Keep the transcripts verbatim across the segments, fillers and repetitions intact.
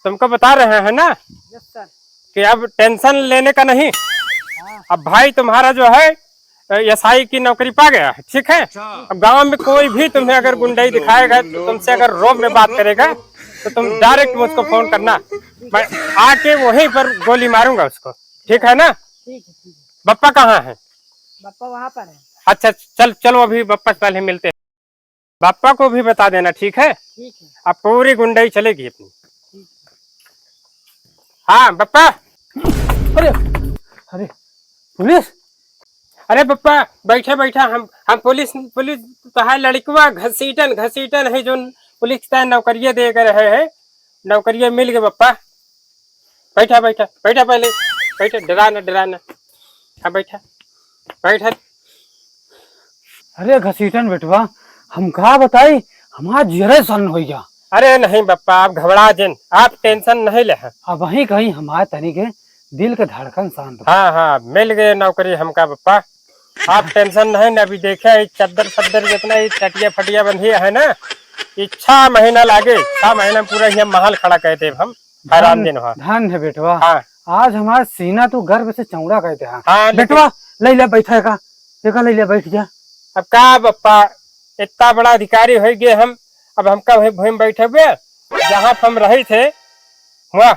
तुमको बता रहे हैं ना, यस सर। कि अब टेंशन लेने का नहीं। हाँ। अब भाई तुम्हारा जो है, एसआई की नौकरी पा गया है, ठीक है? अच्छा। अब गांव में कोई भी तुम्हें अगर गुंडई दिखाएगा, तो तुमसे अगर रोब में बात करेगा, तो तुम डायरेक्ट मुझको फोन करना, मैं आके वहीं पर गोली मारूंगा उसको, ठीक है ना? ठीक है, ठीक है। बप्पा कहाँ है? बप्पा वहाँ पर है। अच्छा, चल, चलो अभी बप्पा से पहले मिलते हैं। बप्पा को भी बता देना, ठीक है? ठीक है। अब पूरी गुंडई चलेगी अपनी। ठीक है। हाँ बप्पा। अरे, अरे, पुलिस? अरे बप्पा, बैठा बैठा, हम हम पुलिस, पुलिस तो है, लड़कवा घसीटन घसीटन है, जो पुलिस के नौकरिया दे के रहे हैं, नौकरिया मिल गए बप्पा। बैठा बैठा बैठा, पहले बैठा, डरा ना डरा ना। हाँ बैठा बैठा। अरे घसीटन बेटवा, हम का बताई, हमार जियरे सन्न होइ गया। अरे नहीं बप्पा, आप घबरा जिन, आप टेंशन नहीं ले। अबहीं कहीं हमार तनी के दिल के धड़कन शांत हो। हाँ हाँ, मिल गए नौकरी हमका बप्पा, आप टेंशन नहीं न। अभी देखे ई चद्दर फद्दर जितना ई टटिया फटिया बंधी है ना, ई छह महीना लागे, छह महीना में पूरा ये महल खड़ा कर देब हम। हैरान धन, दिन हुआ। धन है बेटवा। हाँ। आज हमार सीना तू गर्व से चौड़ा कर दे। हाँ। हाँ, लेकिन बेटवा, ले ले बैठा का, एका ले ले बैठ जा। अब का बप्पा, इतना बड़ा अधिकारी हो गए हम, अब हमका वही भूमि बैठे हुए, जहाँ हम रही थे, हुआ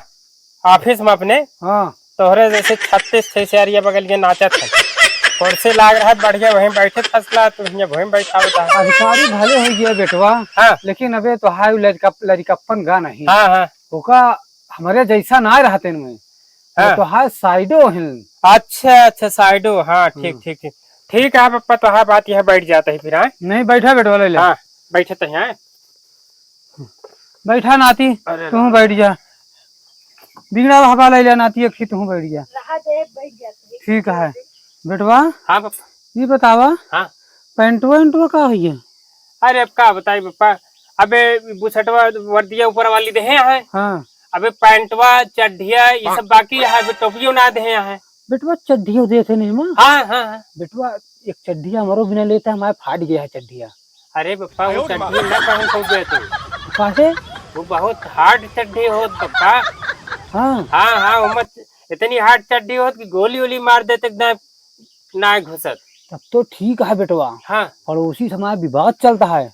ऑफिस में अपने, हाँ। तोहरे जैसे छत्तीस छह से अरिया बगल के नाचत है। कुर्सी लाग रहा है बढ़िया, वहीं बैठे फसला, तू हियाँ वहीं बैठा होता है। अधिकारी भले हो गया बेटवा, हाँ। लेकिन अबे तो हाय लड़का, लड़कप्पन गा नहीं। हाँ, हाँ। ओका हमरे जैसा ना रहते में। हाँ। तो हाय साइडो हिल। अच्छा, अच्छा, साइडो, हाँ, ठीक, हम्म। ठीक, ठीक। ठीक है पप्पा, तो हाँ, बात यह बैठ जाता है फिर, हाँ? नहीं, बैठा बेटवा, ले ले। हाँ, बैठे तो हैं। बैठा नाती, अरे तू राम। बैठ जा। बिगड़ा हवा ले ले नाती, एक ही तू बैठ जा। रहा दे, बैठ जाते हैं। ठीक है। बेटवा, हाँ पापा। ये बतावा, हाँ। पैंटवा वैंटवा का है ये? अरे अब का बताई पापा, अबे बुशर्टवा वर्दिया ऊपर वाली देहे हैं। हाँ। अबे पैंटवा, चड्ढिया, ये सब बाकी है, अबे टोपियो ना देहे हैं। बेटवा चड्ढियो देते नहीं माँ। हाँ, हाँ, हाँ। बेटवा एक चड्ढिया हमारो बिना लेता है, हमारे फाट गया है चड्ढिया। अरे पप्पा, वो चड्ढी ना पहन सक गए तू। काहे? वो बहुत hard चड्ढी होत पप्पा। हाँ। हाँ, हाँ, वो मत, इतनी hard चड्ढी होत कि गोली वोली मार देते एकदम ना घुसत। तब तो ठीक है बेटवा। हाँ। पड़ोसी से हमारा विवाद चलता है,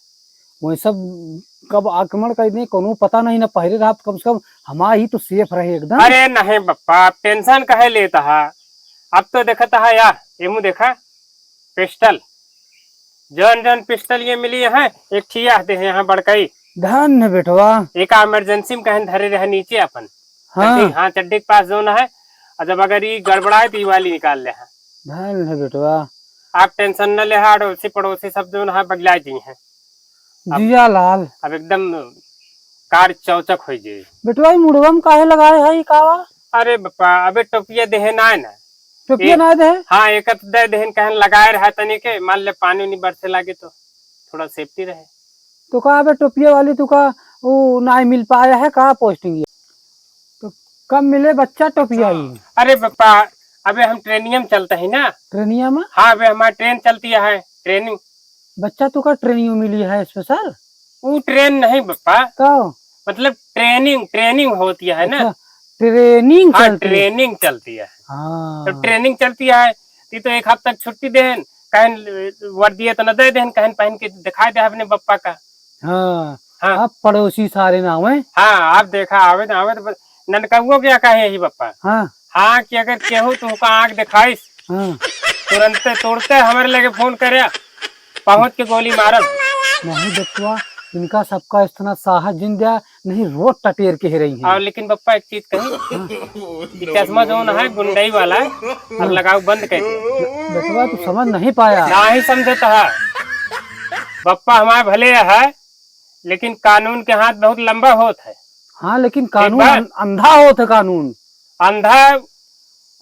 वही सब कब आक्रमण कर दें, कोनो पता नहीं ना, पहरे रहा, कम से कम हमारा ही तो safe रहे एकदम। अरे नहीं पप्पा, आप tension काहे लेता है? अब तो देखता है यार, एमू देखा, पिस्टल, जौन जौन पिस्टल ये मिली है, एक ठिया दे है यहाँ बड़कई। धन है बेटवा। एक emergency में कहीं धरे रहे नीचे अपन। हाँ। चड्डी, हाँ, चड्डी के पास जौन है, और जब अगर ये गड़बड़ाए तो ये वाली निकाल ले है। धन है बेटवा। आप tension न ले, अड़ोसी पड़ोसी सब जौन है बगला जी हैं। अब, जिया लाल। अब एकदम कार चौचक हो जाए। बेटवा, ई मुड़वा में काहे लगाए है, ई कावा? अरे बापा, अबे टोपिया देहे ना है ना। टोपिया ए, ना देहे? हाँ, एक तो दे देहन, कहन लगाए रहा तनी के, मान ले पानी उनी बरसे लागे तो थोड़ा safety रहे। तो का अबे टोपिया वाली तू का ऊ ना मिल पाया है का posting ये? तो कब मिले बच्चा टोपिया ही? अरे बापा, अबे हम ट्रेनिया में चलता ही ना। ट्रेनिया में? हाँ, अबे हमारी ट्रेन चलती है, training। बच्चा तू का ट्रेनिंग मिली है special? ऊ ट्रेन नहीं बापा। तो? मतलब training, training होती है ना। अच्छा, training हाँ, चलती है। Training चलती है। हाँ। तो training चलती है, ती तो एक हफ्ता की छुट्टी देहन, कहन वर्दी इतना दे देहन, कहन पहन के दिखाई दे अपने बप्पा का। हाँ। हाँ। अब पड़ोसी सारे ना आवे। हाँ, आप देखा आवे ना आवे तो बस ननकउओ के कहे यही बप्पा। हाँ। हाँ, कि अगर केहू तुमको आँख दिखाइस, हाँ। तुरंते तुरते हमारे लगे फोन करे, पहुँच के गोली मारब। नहीं बप्पा, इनका सबका इतना साहस जिन दिया, नहीं रोज टटेर के ही रही है। और लेकिन बप्पा एक चीज कही, हाँ। कि चश्मा जौन है गुंडई वाला है, अब हाँ। लगाओ बंद कर दे। बप्पा तू समझ नहीं पाया। ना ही समझता है। बप्पा हमारे भले है, लेकिन कानून के हाथ बहुत लंबा होत है। हाँ, लेकिन कानून बा? अन-, अंधा होत है कानून। अंधा,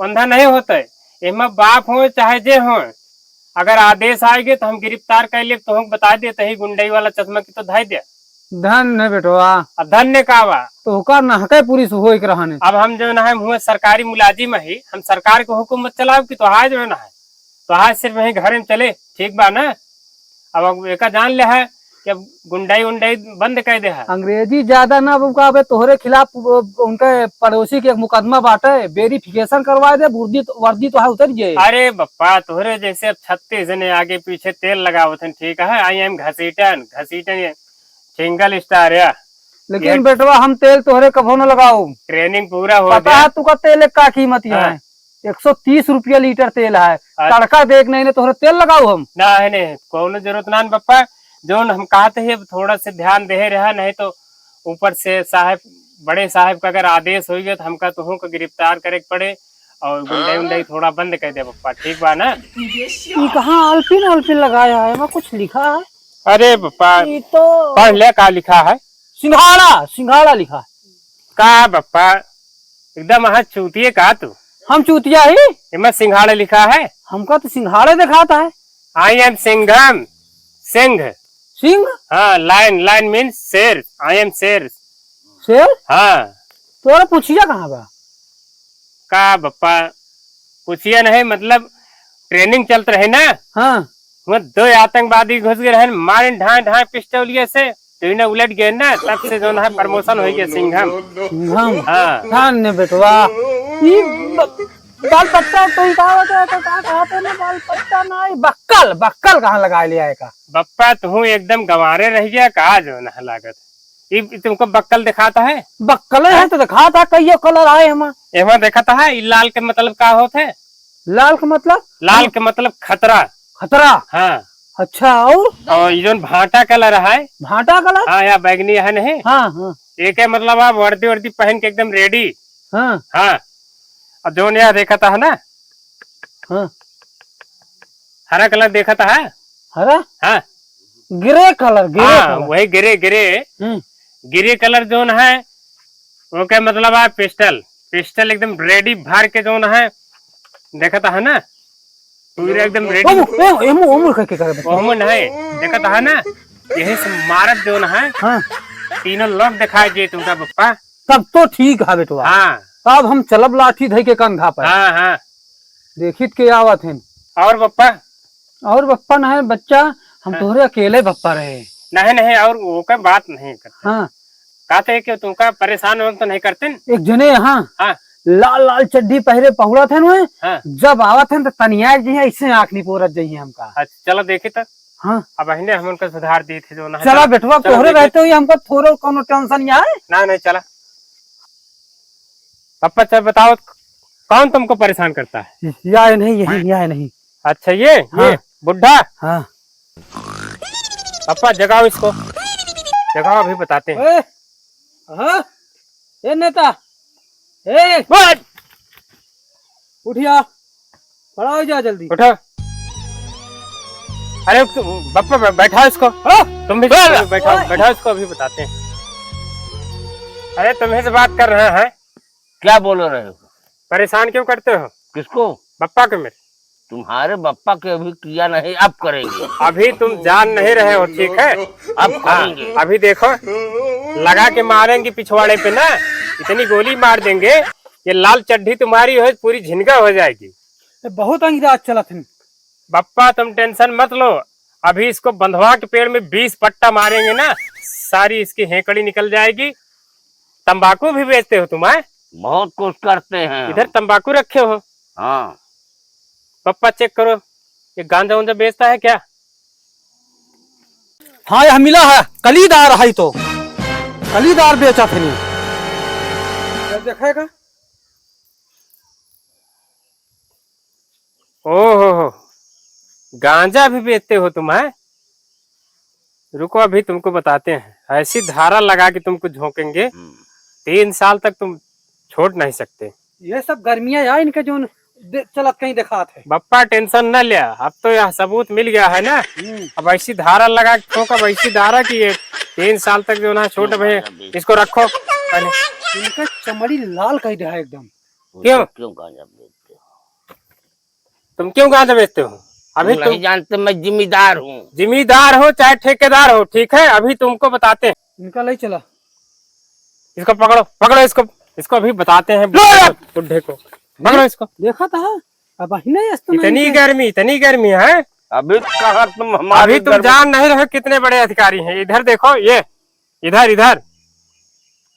अंधा नहीं होत है। एमा बाप हो चाहे जे हो, अगर आदेश आएगे तो हम गिरफ्तार कर लेब, तो हम बता देते ही गुंडई वाला चश्मा की तो धाई दे। धन्य बेटवा। अब धन्य का बा? तो ओकर नहके पुलिस होए के रहने। अब हम जौन है हुए सरकारी मुलाजिम ही, हम सरकार के हुकुम मत चलाओ कि तोहार जौन है, तोहार सिर्फ यही घरे में चले, ठीक बा ना? अब, अब एका जान ले है, कि अब गुंडाई उंडाई बंद कर दे है। अंग्रेजी ज्यादा ना बोका, अबे तोहरे खिलाफ उ-, उनके पड़ोसी के एक मुकदमा बाटे, verification करवा दे, वर्दी तो, वर्दी तो है उतर जे। अरे बप्पा, तोहरे जैसे अब छत्तीस जने आगे पीछे तेल लगावत हैं, ठीक है, आई एम घसीटन, घसीटन ये single star है। लेकिन ये बेटवा, हम तेल तोहरे कभो न लगाऊ। Training पूरा हो पता गया। है तुका तेल का कीमत हाँ। है? एक सौ तीस रुपया लीटर तेल है। अच्छा। तड़का देख नहीं ने तोहरे तेल लगाऊ हम। ना है ने, कौनो जरूरत ना न बप्पा। जौन हम कहत है, अब थोड़ा से ध्यान दे रहा, नहीं तो ऊपर से साहब, बड़े साहब का अगर आदेश हो गया तो हमका तोहू का गिरफ्तार करे के पड़े और गुंडई उंडई थोड़ा बंद कर दे बप्पा, ठीक बा ना? ये कहाँ आलपिन आलपिन लगाया है, वहाँ कुछ लिखा है? अरे बप्पा, ये तो पढ़ ले का लिखा है। सिंघाड़ा, सिंघाड़ा लिखा है। का बप्पा, एकदम अहा चूतिए का तू? हम चूतिया ही? एमा सिंघाड़ा लिखा है? हमका तो सिंघाड़े दिखाता है। I am सिंघम, सिंह। सिंह? हाँ, lion, lion means शेर। I am शेर। शेर? हाँ। तोरा पुछिया कहाँ बा? का बप्पा, पुछिया नहीं, मतलब training चलत रहे ना। हाँ। वहाँ दो आतंकवादी घुस गए रहन, मारे ढाए ढाए पिस्टौलिया से, तो इन्हें उलट गए ना, तब से जौन है promotion हो गया सिंघम। सिंघम। हाँ। धन्य बेटवा। ई ब-, बाल पट्टा तो ई का होता है, तो का कहते हैं ना, बाल पट्टा ना, ई बक्कल, बक्कल कहाँ लगा लिया है का? बप्पा, तू एकदम गंवारे रह गया का, जौन है लागत। ई, ई तुमको बक्कल दिखाता है? बक्कल है हैं? तो दिखाता है, कईयो colour आए हमा। एमा दिखाता है, ई लाल के मतलब का होत है? लाल के मतलब? लाल के मतलब खतरा। खतरा? हाँ। अच्छा, और? और ई जौन भाटा colour है? भाटा colour? हाँ, या बैगनी है नहीं? हाँ, हाँ। एके मतलब आप वर्दी वर्दी पहन के एकदम ready। हाँ। हाँ। और जौन या देखता है ना? हाँ। हरा colour देखता है? हरा? हाँ। Grey colour, grey हाँ, colour। वही grey, grey। हम्म। Grey colour जौन है, ओके मतलब आप पिस्टल, पिस्टल एकदम ready भर के जौन है, देखता है ना, पूरा एकदम ready। ओमु, ओमु, ओमु, ओमु करके कर बता। ओमु नहीं, देखता है ना, यही से मारत जौन है, हाँ। तीनों लोग दिखाई दे तुमका बप्पा। तब तो ठीक है बेटवा। हाँ। तब हम चलब लाठी धई के कंधा पर। हाँ, हाँ। देखित के आवत हैं। और बप्पा? और बप्पा ना है बच्चा, हम हाँ। तोहरे अकेले बप्पा रहे। नहीं, नहीं, और ओकर बात नहीं करते। हाँ। कहते हैं कि तुमका परेशान वरेशान तो नहीं करते न? एक जने यहाँ हाँ। लाल लाल चड्ढी पहिरे पहुड़त हैं वे, हाँ। जब आवत हैं तो तनिया जी ऐसे आँख निपोरत जाइए हमका। अच्छा, चलो देखी तो। हाँ। अब अहिने हम उनका सुधार दी थे जो ना। चला बेटवा, चलो तोहरे देखी। रहते हुए हमको थोड़ो कोनो tension नहीं है। ना, नहीं, चला। पप्पा, चल बताओ, कौन तुमको परेशान करता है? या नहीं, यही, या नहीं। अच्छा, ये, हाँ। ये बुढ़ा? हाँ। पप्पा, जगाओ इसको, जगाओ, अभी बताते हैं। ए, हाँ? ए नेता, ए! बस! उठिया, खड़ा हो जा जल्दी। उठो। अरे, तु-, बप्पा, बै-, बैठाओ इसको। हाँ? तुम भी बस! बैठाओ, ओए! बैठाओ इसको, अभी बताते हैं। अरे, तुम्हें से बात कर रहे हैं। क्या बोल रहे हो? परेशान क्यों करते हो? किसको? बप्पा को मेरे। तुम्हारे बप्पा के अभी किया नहीं, अब करेंगे। अभी तुम जान नहीं रहे हो, ठीक है? अब हाँ, करेंगे। अभी देखो, लगा के मारेंगे पिछवाड़े पे ना, इतनी गोली मार देंगे, ये लाल चड्ढी तुम्हारी हो, पूरी झिनगा हो जाएगी। ये बहुत अंगीराज चलत हैं। बप्पा, तुम tension मत लो, अभी इसको बंधवा के पेड़ में बीस पट्टा मारेंगे ना, सारी इसकी हेंकड़ी निकल जाएगी। तंबाकू भी बेचते हो तुम, हैं? बहुत कुछ करते हैं इधर हम। तंबाकू रखे हो? हाँ। पप्पा, check करो, ये गांजा उंजा बेचता है क्या? हाँ, यह मिला है, कलीदार है तो, कलीदार बेचा थे नहीं। देखेगा। ओहो हो, गांजा भी बेचते हो तुम, हैं? रुको, अभी तुमको बताते हैं, ऐसी धारा लगा के तुमको झोंकेंगे, हम्म। तीन साल तक तुम छोड़ नहीं सकते। ये सब गर्मियाँ यार इनके जोन दे-, चलत कहीं देखात है। बप्पा, tension न लिया, अब तो यह सबूत मिल गया है ना। हम्म। अब ऐसी धारा लगा के ठोक, अब ऐसी धारा कि ये तीन साल तक जो ना छोड़, भाई, इसको रखो पहले। इनका चमड़ी लाल कर दिया है एकदम। क्यों? क्यों गांजा बेचते हो? तुम क्यों गांजा बेचते हो? अभी तुम तुम नहीं जानते, मैं जिम्मेदार हूँ। जिम्मेदार हो चाहे ठेकेदार हो, ठीक है, अभी तुमको बताते हैं। इनका ले चला। इसको पकड़ो, पकड़ो इसको, इसको अभी बताते हैं लो यार। बुढ़े को। पकड़ो इसको। देखा था, अब अहिने इतना इतनी गर्मी, इतनी गर्मी है। अभी कहाँ तुम हमारे अभी तुम घर में जान नहीं रहे हो कितने बड़े अधिकारी हैं। इधर देखो, ये इधर, इधर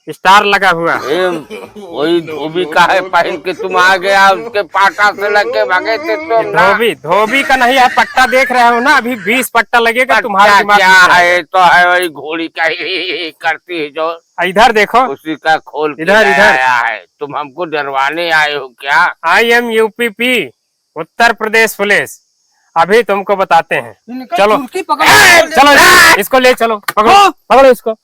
स्टार लगा हुआ है। ए, वही धोबी का है, पहन के तुम आ गया, उसके पाटा से लगे भागे थे तो ना। धोबी, धोबी का नहीं है, पट्टा देख रहे हो ना, अभी बीस पट्टा लगेगा तुम्हारे पट्टा दिमाग क्या में। है, तो है वही घोड़ी का ही करती है जो। इधर देखो, उसी का खोल के इधर, ले इधर। आया है। तुम हमको डरवाने आए हो क्या? I am U P P, उत्तर प्रदेश पुलिस, अभी तुमको बताते हैं। इनका चलो। चुरकी पकड़ ए, के चलो, ले। इसको ले चलो, पकड़ो, हाँ। पकड़ो इसको।